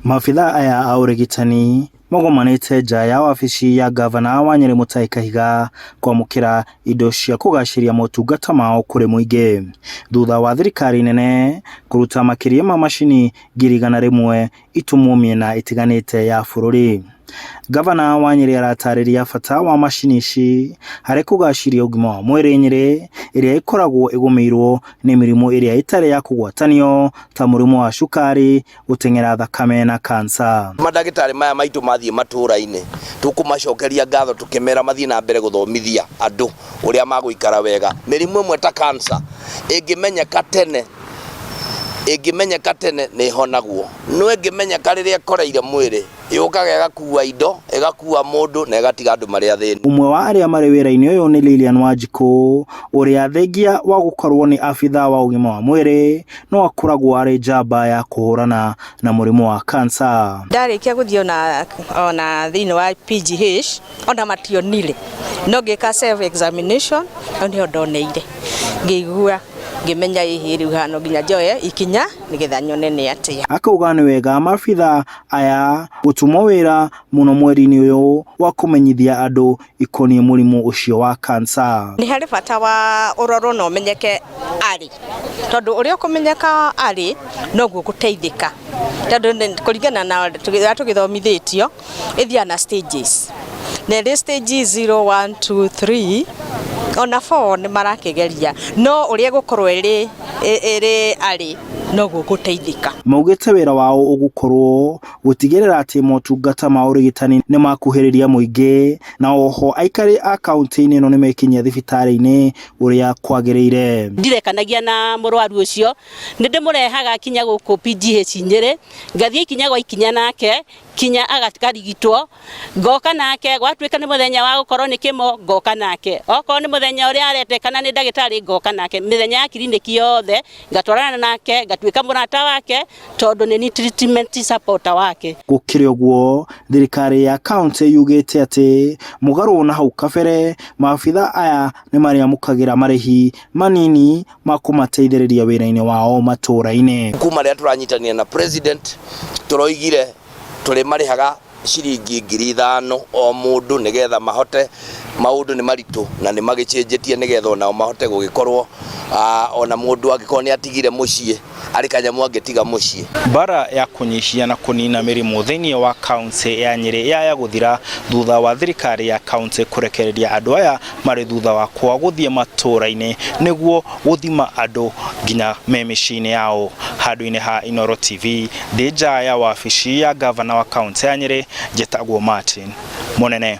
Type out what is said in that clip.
Maabithaa aya a ũrigitani magomanĩte nja ya wabici ya ngavana wa Nyĩrĩ Mutahi Kahiga kwamũkĩra indo cia kũgacĩria motungata mao kũrĩ mũingĩ thutha wa thirikari nene kũruta makĩria ma macini 100,000 itũmwo mĩena ĩtiganĩte ya bũrũri. Ngavana wa Nyĩrĩ aratarĩria bata wa macini ici harĩ kũgacĩria ũgima wa mwĩrĩ Nyĩrĩ ĩrĩa ĩkoragwo ĩgũmĩirwo nĩ mĩrimũ ĩrĩa ĩtarĩ ya kũgwatanio ta mũrimũ wa cukari, gũteng'era thakame na kansa. Mandagĩtarĩ maya maitũ mathiĩ matũũra-inĩ tũkũmacokeria ngatho tũkĩmera mathiĩ na mbere gũthomithia andũ ũrĩa magũikara wega. Mĩrimũ ĩmwe ta cancer ĩngĩmenyeka tene ĩngĩmenyeka tene nĩ ĩhonagwo, no ĩngĩmenyeka rĩrĩa ĩkoreire mwĩrĩ yũkaga ĩgakua indo, ĩgakua mũndũ na ĩgatiga andũ marĩ athĩni. Ũmwe wa arĩa marĩ wĩra-inĩ ũyũ nĩ Lilian Wanjikũ ũrĩa thengia wa gũkorwo nĩ abithaa wa ũgima wa mwĩrĩ no akoragwo arĩ njamba ya kũhũrana na mũrimũ wa kansa. Ndarĩkia gũthiĩ ona thĩinĩ wa PGH ona mationire no ngĩka self examination hau nĩho ndoneire ngĩigua ngĩmenya ĩhĩ rĩu haha no nginya njoye ikinya nĩgetha nyone nĩ atĩa. Akauga nĩ wega maabithaa aya gũtũmwo wĩra mũno mweri-inĩ ũyũ wa kũmenyithia andũ ikoniĩ mũrimũ ũcio wa kansa. Nĩ harĩ bata wa ũrorwo na ũmenyeke arĩ tondũ ũrĩa ũkũmenyeka arĩ noguo ũgũteithĩka tondũ kũringana na ũrĩa tũgĩthomithĩtio ĩthiaga na stages na ĩrĩ stage 0, 1, 2, 3 ona 4 nĩ marakĩgeria no ũrĩa ĩgũkorwo ĩrĩ ĩrĩ arĩ noguo ũgũteithĩka. Maugĩte wĩra wao ũgũkorwo gũtigĩrĩra atĩ motungata ma ũrigitani nĩ makuhĩrĩria mũingĩ na oho aikari a kaunti-inĩ ĩno nĩ mekinyia thibitarĩ-inĩ ũrĩa kwagĩrĩire. Ndirekanagia na mũrwaru ũcio, nĩ ndĩmũrehaga kinya gũkũ PGH Nyĩrĩ, ngathiĩ ikinya gwa ikinya nake kinya akarigitwo, ngoka nake gwatuĩka nĩ mũthenya wa gũkorwo nĩ kĩmo ngoka nake, okorwo nĩ mũthenya ũrĩa aretekana nĩ ndagĩtarĩ ngoka nake, mĩthenya ya kiriniki yothe ngatwarana nake ngatuĩka mũrata wake tondũ nĩ ni treatment supporter wake. Gũkĩrĩ ũguo, thirikari ya kaunti yugĩte atĩ mũgarũ na hau kabere maabithaa aya nĩ marĩamũkagĩra marĩhi manini ma kũmateithĩrĩria wĩra-inĩ wao matũũra-inĩ. Kuma rĩrĩa tũranyitanĩra na president tũroigire tũrĩmarĩhaga ciringi 5,000 o mũndũ nĩgetha mahote, maũndũ nĩ maritũ na nĩ magĩcenjetie nĩgetha onao mahote gũgĩkorwo ona mũndũ angĩkorwo nĩ atigire mũciĩ arĩ kanyamũ angĩtiga mũciĩ. Mbara ya kũnyihia na kũnina mĩrimũ thĩinĩ wa kaunti ya Nyĩrĩ yaya gũthira thutha wa thirikari ya kaunti kũrekereria andũ aya marĩ thutha wa kwaga gũthiĩ matũũra-inĩ nĩguo gũthima andũ nginya me mĩciĩ-inĩ yao. Handũ-inĩ ha Inooro TV ndĩ nja ya wabici ya ngavana wa kaunti ya Nyĩrĩ njĩtagwo Martin Mũnene.